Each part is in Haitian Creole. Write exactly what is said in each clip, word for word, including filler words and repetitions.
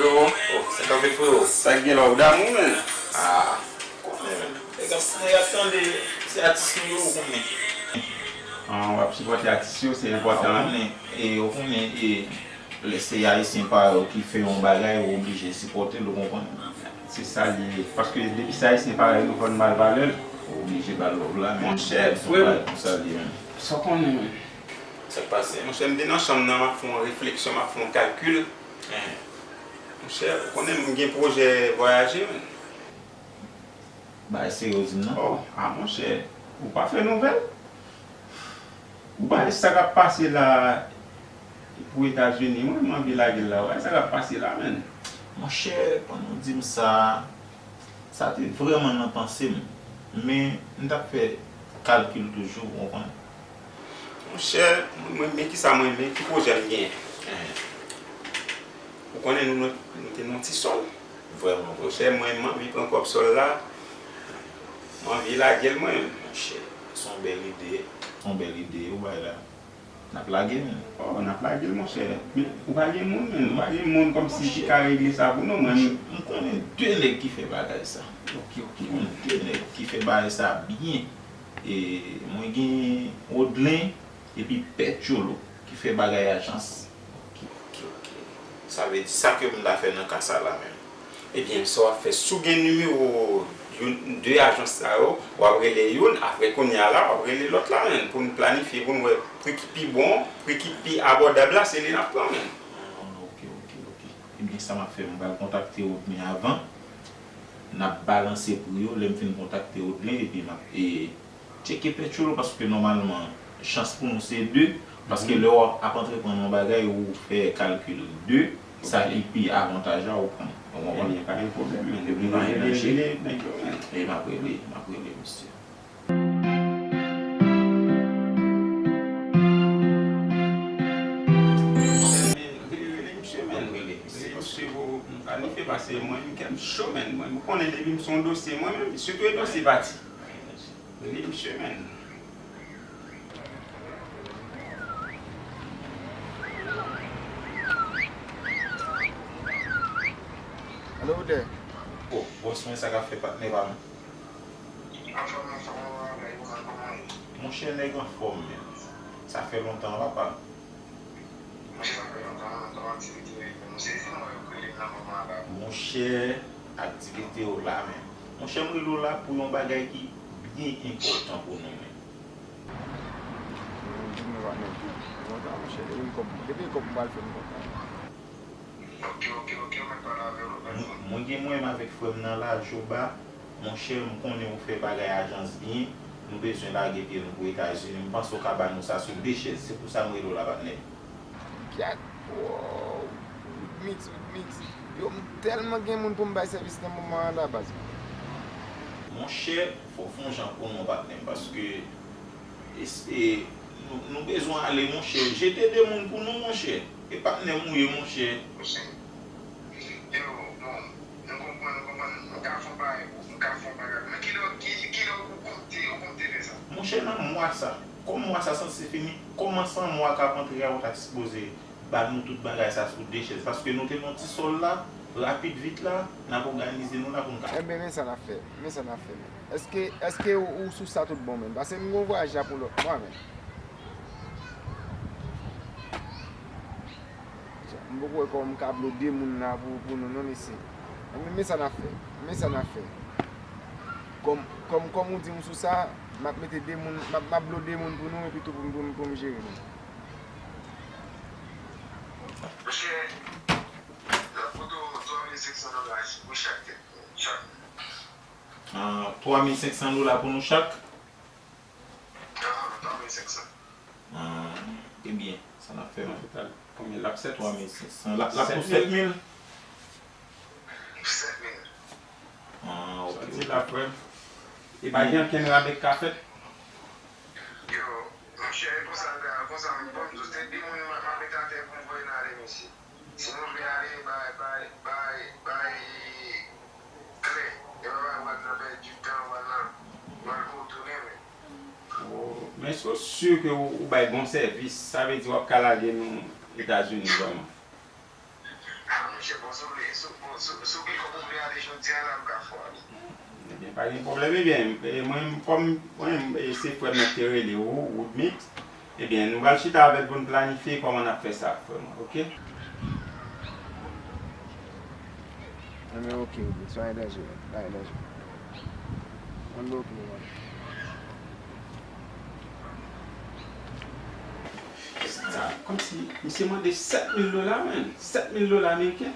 Yo, oh, sa k ap fèt, freo? Sa k gen la, w damou, menn? Ah, konnen, menn. Nèg ap, nèg ap tande, se atis nou yo, ou konnen. Ah, w ap sipòte atis yo, se enpòtan, wi. Ou konnen, e, ou konnen, e, lè se Ayisyen parèy ou ki fè yon bagay, ou oblije sipòte l, ou konprann? Se sa l ye. Paske depi se Ayisyen parèy nou, fò n ba l valè l. Ou oblije ba l love la, men. Monchè, frè m, sa l ye, men. Sa w konnen, men. Sa k pase? Monchè, m te nan chanm nan, m ap fè yon refleksyon, m ap fè yon kalkil. Monchè, ou konnen m gen pwojè vwayaje, men. Bagay serye w di m nan? Oh, ah, monchè, ou pa fè nouvèl? Ou pa wè sa k ap pase la pou Etazini, mwen, m anvi lage l la. Ou pa wè sa k ap pase la, menn? Monchè, pandan w di m sa, sa te vrèman nan panse m. Men, m t ap fè kalkil toujou, ou konprann? Monchè, mwen, mwen, men kisa mwen, men ki pwojè m genyen? Ou konnen nou, nou, nou te nan ti sòl. Vrèman, vrèman. Monchè, mwen, m anvi pran kòb sòl la. M anvi lage l, mwen. Monchè, se yon bèl ide. Se yon bèl ide, ou bay la. N ap lage l, men. Oh, n ap lage l, monchè. Men, ou pa gen moun, men. Ou pa gen moun kòmsi ki ka regle sa pou nou, mwen. Monchè, m konnen de nèg ki fè bagay sa. Ok, ok. M konnen de nèg ki fè bagay sa byen. E mwen gen Odlen epi Pè Tcholo ki fè bagay ajans. Ok, ok, ok. Sa vle di sa ke m ta fè nan ka sa la menm. Ebyen, sa w ap fè, si w gen nimewo youn, de ajans sa yo, w ap rele youn, apre kounye a la, w ap rele lòt la menm, pou n planifye, pou n wè pri ki pi bon, pri ki pi abòdab la, se li n ap pran menm. Ah, ok, ok, ok. Ebyen, sa m ap fè, m pral kontakte Odlen avan. N ap balanse pri yo, lè m fin kontakte Odlen, epi m ap, e, tcheke Pè Tcholo, paske nòmalman, chans pou nou se de, paske lè w ap antreprann yon bagay, ou fè kalkil de, sa ki pi avantaj la, ou pran. Ou konprann? Ebyen, pa gen pwoblèm, men. Epi nou rele, rele nèg yo, men. E m ap rele, m ap rele misye. Rele, rele misye, men. Rele misye pou m planifye, paske mwen, m kè m cho, men. Mwen, m konnen depi m se yon dosye, mwen menm, sitou e dosye pati. Li, misye, men. Alo, Odè. Oh, bòs mwen, sa k ap fèt, patnè pa m? Anfòm, anfòm, anfòm, anfòm, kòman w ye? Monchè, nèg anfòm, men. Sa fè lontan, papa. Monchè, sa fè lontan, lontan aktivite yo, men m sezi m wè yo k rele m nan moman an la. Monchè, aktivite yo la, men. Monchè, m rele w la pou yon bagay ki byen enpòtan pou nou, men. Mwen di nou pa menm. Kontan, monchè, depi m kòb, depi m kòb m pral fè m kontan. Ok, ok, ok, ou mèt pale avè l, ou mèt. Mwen, mwen gen mwen menm avèk frè m nan la, Joba. Monchè, m konnen ou fè bagay ajans byen, nou bezwen lage pye nou pou Etazini, m panse w ka ba nou sa sou de chèz, se pou sa m rele w la, patnè. Gyèt, wow, Woodmix, Woodmix, yo, m tèlman gen moun pou m bay sèvis nan moman an la, baz. Monchè, fò w fè yon jan pou nou, patnè m, paske E, e, nou, nou bezwen ale, monchè. Jete de moun pou nou, monchè. E patnè m ou ye, monchè. Monchè, yo, bon, m konprann, m konprann. M ka fè yon bagay pou, m ka fè yon bagay. Men kilè, ki, kilè ou konte, ou konte fè sa? Monchè, nan mwa sa. Kòm mwa sa sanse fini, kòmanse an mwa k ap antre a, ou ta sipoze ba nou tout bagay sa sou de chèz. Paske nou te nan ti sòl la, rapid vit la, n ap òganize nou la pou n ka. Enben, men sa n ap fè. Men sa n ap fè, men. Èske, èske ou, ou sou sa tout bon, men? Paske m gen yon vwayaj la pou lòt mwa, men. M poko wè kòman m ka blo de moun la pou, pou nou, non, mesye. Men, men sa n ap fè. Men sa n ap fè. Kòm, kòm, kòm ou di m sou sa, m ap mete de moun, m ap, m ap blo de moun pou nou, epi tou pou m, pou m, pou m jere nou. Monchè, n ap pote w twa mil senk san dola pou chak tèt, chak moun. Ah, twa mil senk san dola pou nou chak? Ah, twa mil senk san. Ah, ebyen, sa n ap fè, men. Total, konbyen l ap sèt? Twa mil senk san. L ap, l ap pou sèt mil? Sèt mil. Ah, ok, ok. Sòti la, frè m. E pa gen ankenn rabè k ka fèt? Yo, monchè, e konsa l ka, konsa, m, bon, m di w, se de moun m ap mete atè pou m voye n ale, mesye. Si nou vle ale, bay, bay, bay, bay klè. E pa bay w al nan pèdi tan, w al nan, w al pou w tounen, men. Oh, men èske w si ke w, ou bay bon sèvis? Sa vle di w ap ka lage nou Etazini vrèman? Ah, men Chè, bon, si w vle, si w, bon, si, si w gen kòb ou vle ale jodi a la, m ka fè w ale. Ebyen, pa gen pwoblèm. Ebyen, e, mwen, kòm mwen, e, se frè m nan ki te rele ou, Woodmix, ebyen, nou pral chita avè l pou n planifye kòman n ap fè sa, frè mwen, oke? Ebyen, oke, oke, pa gen danje, pa gen danje. Mwen bloke w, man. Sa, kòmsi misye mande sèt mil dola, menn. Sèt mil dola ameriken.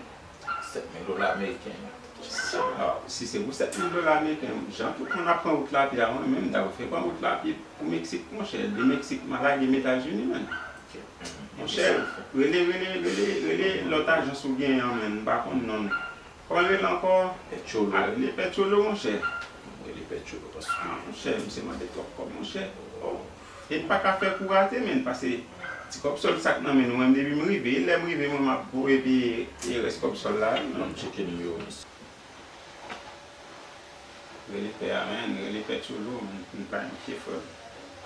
Sèt mil dola ameriken. Sa, si se pou sèt mil dola ameriken, jan tout moun ap pran wout lapye a, mwen menm, m ta prefere pran wout lapye pou Meksik, monchè. De Meksik, m a lage m Etazini, menn. Monchè, rele, rele, rele, rele lòt ajans ou genyen an, menn. M pa konn non l. Kòman l rele ankò? Pè Tcholo. A, rele Pè Tcholo, monchè. Rele Pè Tcholo, paske... A, monchè, misye mande twòp kòb, monchè. Oh. E n pa ka fè kou rate, menn, paske ti kòb sòl sa k nan men nou, mwen, depi m rive, e lè m rive, mwen, m ap voye peye, peye rès kòb sòl la, wi, menn. Ban m tcheke nimewo misye. Rele pè a, menn, rele Pè Tcholo, menn, pou n planifye, frè m.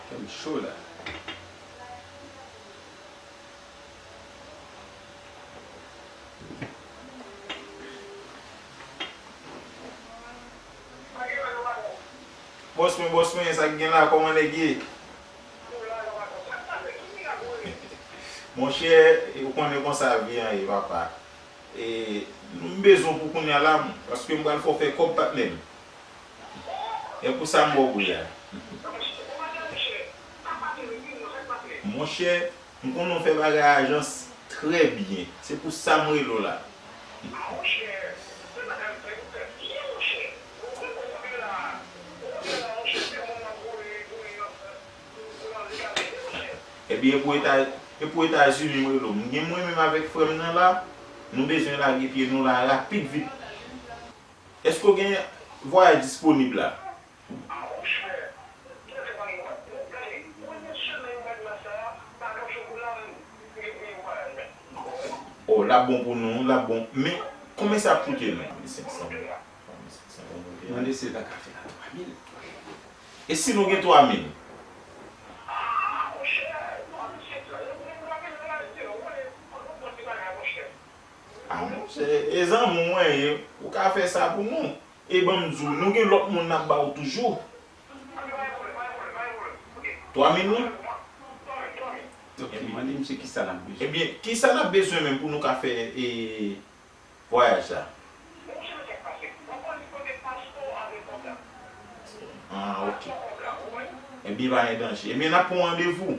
Kè m cho la. Bòs mwen, bòs mwen, sa k gen la, kòman nèg ye? Monchè, ou konnen konsa vi an ye, papa. E, m bezwen w pou kounye a la, paske m pral fè w fè kòb, patnè m. E pou sa m ba w pri a. Monchè, m konnen w fè bagay ajans trè byen. Se pou sa m rele w la. Ebyen, e pou Eta-, e pou Etazini m rele w. M gen mwen menm avèk frè m nan la, nou bezwen lage pye nou la rapid vit. Èske w gen vwayaj disponib la? Oh, l ap bon pou nou, l ap bon. Men, konbyen sa ap koute nou? Mande si l ta ka fè l a twa mil. E si nou gen twa mil? A, monchè, e zanmi w mwen ye, ou ka fè sa pou nou. E ban m di w, nou gen lòt moun n ap ba w toujou. Twa mil wi. Ok, mande misye kisa n ap bezwen. Ebyen, kisa n ap bezwen menm pou nou ka fè, e, vwayaj la? Ah, ok. Ebyen, pa gen danje. Ebyen, n ap pran randevou.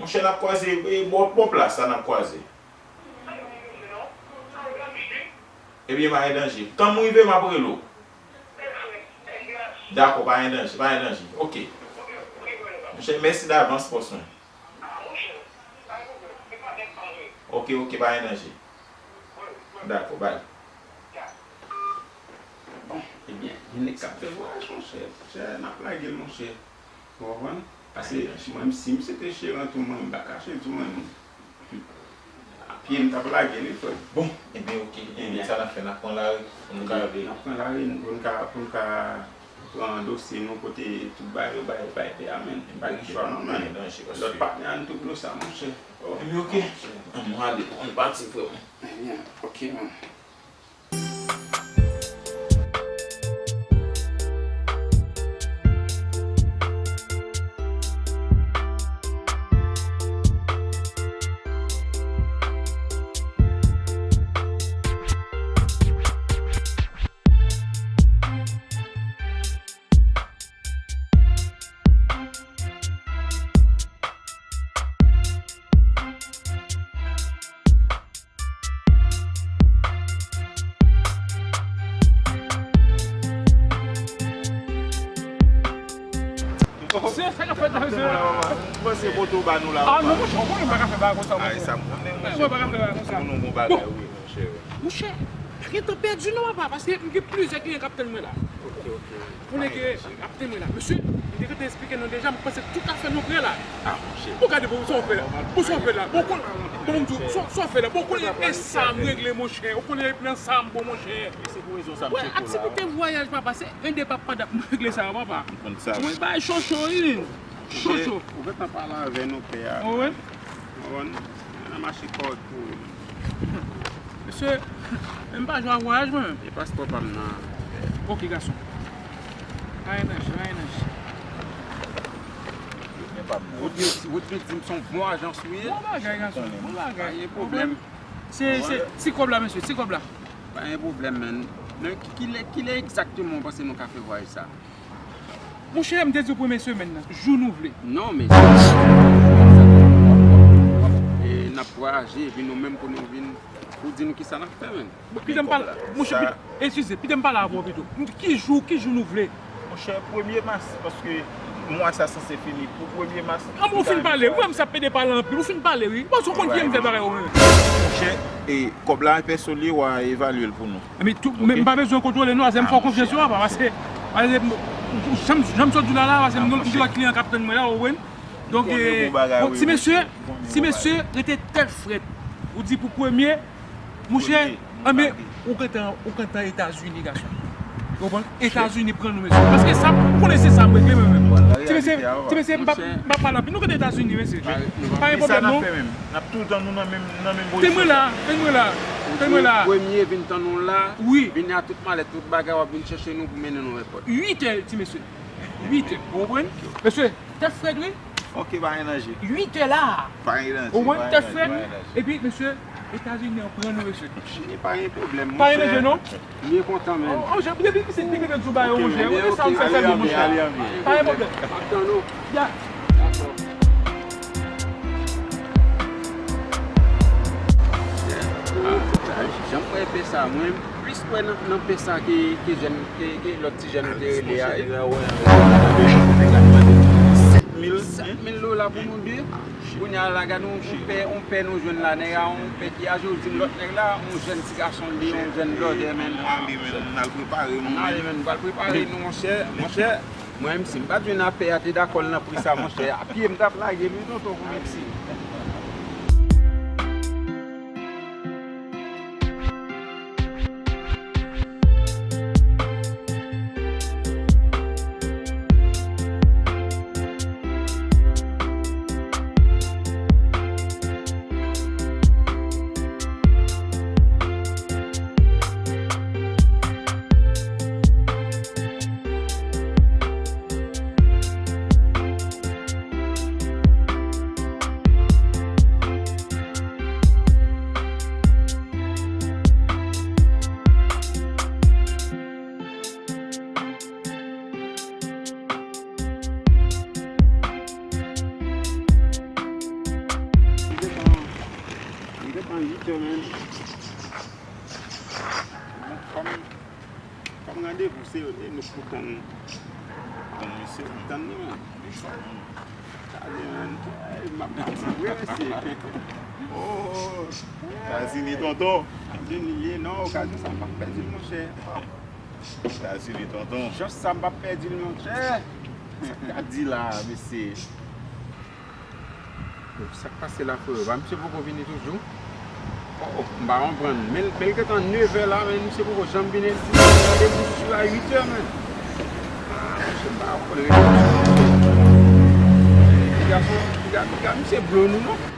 Monchè, n ap kwaze, e, bò, bò plas la, n ap kwaze. Ebyen, pa gen danje. Kan m rive, m ap rele w. Dakò, pa gen danje, pa gen danje. Ok. Monchè, mèsi davans, bòs mwen. Ok, ok, pa gen danje. Dakò, bay. Bon, ebyen, gen nèg k ap fè vwayaj, monchè. Monchè, n ap lage l, monchè. Ou konprann? Paske mwen, si misye te jeran tou, mwen, m pa kache tou, mwen. A pye m t ap lage l, wi, frè. Bon, ebyen, ok. Ebyen, sa n ap fè, n ap pran lari pou n ka ale. N ap pran lari pou n ka, pou n ka pran dosye nou kote tout bagay yo bay, bay pè a, menn. Pa gen chwa non, menn. Lòt patnè a n tou blosa, monchè. Oh, ebyen, ok. Monchè. Ann, nou ale, ann pati, frè mwen. Ebyen, ok, menn. Se sa k ap fèt la, mesye. Mwen se poto ba nou la. Ah non, monchè, ou konnen m pa ka fè bagay konsa, monchè. Mwen pa ka fè bagay konsa. Bon. Monchè, pa gen tan pèdi non, papa, paske m gen plizyè kliyan k ap tann mwen la. Konnen ke ap temwen la. Mesye, m te gentan esplike nou deja, m panse tout afè nou prè la. Ah, monchè. Bon, gade, bon, sa w fè la. Bon, sa w fè la. Bon, kon-, bon, m di w, sa, sa w fè la. Bon, konnen e sa m regle, monchè. Ou konnen e plan sa m bon, monchè. E se pou rezon sa m tcheke w la. Wè, aktivite vwayaj, papa, se en de papa dat m regle sa, papa. M konn sa. Mwen bay cho cho, wi. Cho cho. Ou gentan pale avè nou, pè a. Oh, wi. Konprann? N a mache kòrèk pou ou. Mesye, men m pa jwe a vwayaj mwen menm. E paspò pa m nan. Ok, gason. Pa gen danje, pa gen danje. Ou te, ou te di m se yon bon ajans ou ye. Bon bagay, gason. Bon bagay. Pa gen pwoblèm. Se, se, ti kòb la, mesye, ti kòb la. Pa gen pwoblèm, man. Men ki, kilè, kilè egzakteman w panse nou ka fè vwayaj sa? Monchè, m te di w premye semèn nan, jou nou vle. Non, men e, n ap vwayaje, epi nou menm pou nou vin, pou di nou kisa n ap fè, men. Kite m pale, monchè, eskize, kite m pale avè w pito. Ki jou, ki jou nou vle? Monchè, premye mas, paske mwa sa sanse fini. Pou premye mas, an, ou fin pale, ou menm sa pede pale anpil, ou fin pale, wi. Bon, si w konn ki m fè bagay ou menm. Monchè, e, kòb la, pèso li, w a evalye l pou nou. Men tou, men m pa bezwen kontwole non, paske m fè w konfyans yo, papa, paske, paske, jan m, jan m sot di w la, la, paske m gen lòt kliyan k ap tann mwen la, ou konprann? Donk, e, bon, ti mesye, ti mesye, rete tèt frèt. Ou di pou premye, monchè, anben, ou gentan, ou gentan Etazini, gason. Ou konprann? Etazini pran nou, mesye. Paske sa, ou konnen se sa m regle, mwen menm. Ti mesye, ti mesye, m p ap, m p ap pale anpil. Nou gentan Etazini, mesye. Pa gen pwoblèm, non. N ap tou tann nou nan menm, nan menm pozisyon. Tann mwen la, tann mwen la, tann mwen la. Premye vin tann nou la, wi, vini a tout malèt, tout bagay, w ap vin chèche nou pou mennen nou èpòt. Uit è, ti mesye. Uit è, ou konprann? Mesye, tèt frèt, wi. Ok, pa gen danje. Uit è la. Pa gen danje, ou konprann? Tèt frèt, epi, mesye, Etazini an pran nou, mesye. Chili pa gen pwoblèm, monchè. Pa gen danje, non? M byen kontan, men. Oh, oh, depi misye te gentan di w bagay yo, monchè. Ou konn sa m fè sa, monchè. Pa gen pwoblèm. M ap tann ou. Ya. Dakò. Ah, jan m wè pè sa, mwen plis kwè nan, nan pè sa ke, ke jèn, ke, ke lòt ti jèn ou te rele a. Sèt mil. Sèt mil dola pou nou de. Kounye a la, gade yon, yon pè, yon pè nou jwenn la, nèg la, yon pè ki aje, ou di m lòt nèg la, yon jèn ti gason li, yon jèn blòdè, men. N ale, men, n al prepare nou, men. N ale, men, nou pral prepare nou, monchè, monchè. Mwen menm, si m pa t jwenn a pè a te dakò l nan pri sa, monchè, a pye m t ap lage l, wi, tonton, pou Meksik. Li gentan, li gentan uit è, men. Kòm, kòm randevou se, e, nou pou tann, tann misye, tann li, men. Sa vle, men, e, m ap di vre, mesye. Oh, oh. Etazini, tonton. Etazini li ye, non, okazyon sa m p ap pèdi l, monchè. Etazini, tonton. Chans sa m p ap pèdi l, monchè. Sa k ap di la, mesye? Bon, sa k pase la, freo? Pa misye poko vini toujou? Oh, oh, m pa konprann. Men, men l gentan nèf è la, men misye poko janm vini. Li di randevou sou a uit è, men. Ah, misye m pa konprann randevou sou a uit è. Ti gason, piga, piga misye blo nou, non.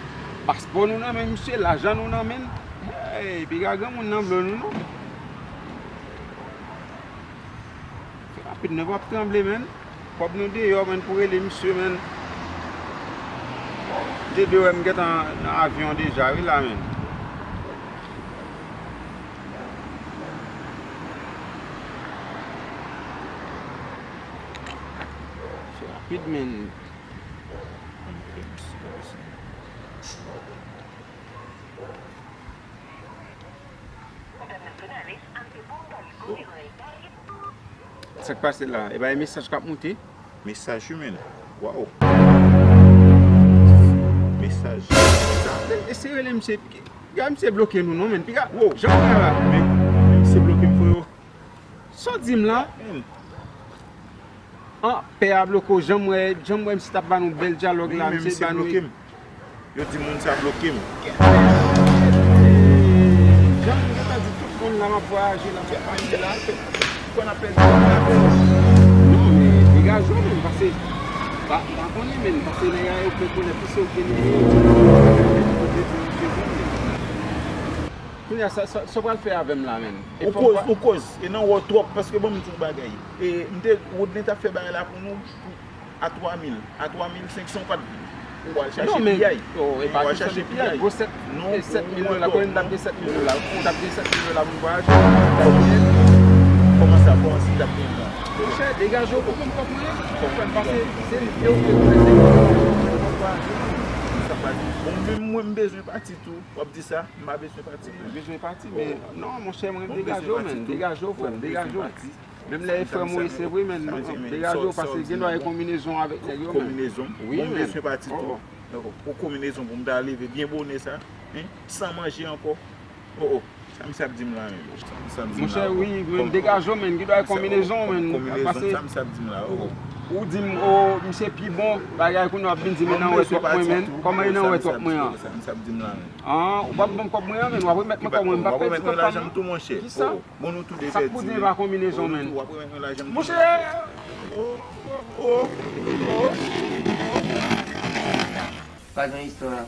Paspò nou nan men misye, lajan nou nan men l. Hey, piga granmoun nan blo nou, non. Fè rapid, non, pa tranble, men. Kòb nou deyò, men, pou rele misye, men. Depi wè m gentan nan avyon deja, wi, la, men. Fè rapid, men. Sa k pase la? E pa e mesaj k ap moute? Mesaj wi, men. Waw. Mesaj. Sa, e, eseye rele misye. Gade misye bloke nou non, men. Piga. Wow. Jan w wè la. Men, men misye bloke m, freo. Sa w di m la? Men. An, pè a bloke w, jan m wè, jan m wè misye t ap ba nou bèl dyalòg la, misye ba nou. Yo di moun sa bloke m. Jan m gentan di tout moun la m ap vwayaje, la m ap pale la. Kwè n ap pèdi tan la, freo. Non, men degaje w menm, pase Pa, m pa konnen, men, paske nèg la yo fè konnen plis yo gen. Kounye a, sa, sa, sa w pral fè avè m la, men? E Ou fò koz, pa ou koz. E nan wè w twòp, paske ban m di w bagay. E, m te, Rodney t ap fè bagay la pou nou, pou, a twa mil, a twa mil senk san w pa t vin. Ou al chache Non, men, piyay. oh, e Ou pa al kesyon de chache piyay. piyay. Gwo sèt, Non, e sèt mil dola, non, konnen m t ap non. gen sèt mil dola. Ou t ap gen sèt mil dola pou m vwayaje. Kòman sa, kòman si t ap gen mwa? Monchè, degaje w pou kont kòb mwen an. Kòb mwen pase, se li ki ouvri pou mwen, se li ki ouvri pou mwen. Sa pa di. Bon, menm mwen, m bezwen pati tou. W ap di sa, m pa bezwen pati. Ou bezwen pati, men non, monchè, mwen, Bon, m degaje w, bezwen men. pati tou. Degaje w, frè m, Bon, m degaje w. bezwen pati. Menm lè e frè m ou ye, se vre, men Sa vle di, men, degaje w, sa, sa paske w di gen dwa la. gen konbinezon avèk nèg yo, men. Konbinezon. Wi, Bon, m men. bezwen pati Oh, tou. oh. Dakò. Pou konbinezon, pou m ta leve byen bonè sa, hein, san manje ankò. Oh, oh. Sa misye ap di m la menm? Sa misye ap di m Monchè, la, oh, wi, oh. men Kòm- degaje w, men, gen dwa gen Sa, oh, konbinezon, kòm- men. konbinezon, Paske sa misye ap di m la, oh, oh. ou di m, oh, misye pi bon, bagay kounye a w ap vin di, men nan wè twòp mwen, men. Kòman e nan wè twòp mwen an? Sa misye ap di m la menm? Ah, ou p ap ban m kòb mwen an, men, w ap remèt mwen kòb mwen, m p ap pèdi kòb pa m. Ou ap remèt mwen lajan m tou, monchè. Kisa? Oh, bon, nou tou de Sa k pèdi, pou di men. men pa konbinezon, men. Ou ap remèt mwen lajan m tou, Monchè! Oh, oh, oh. Pa gen istwa.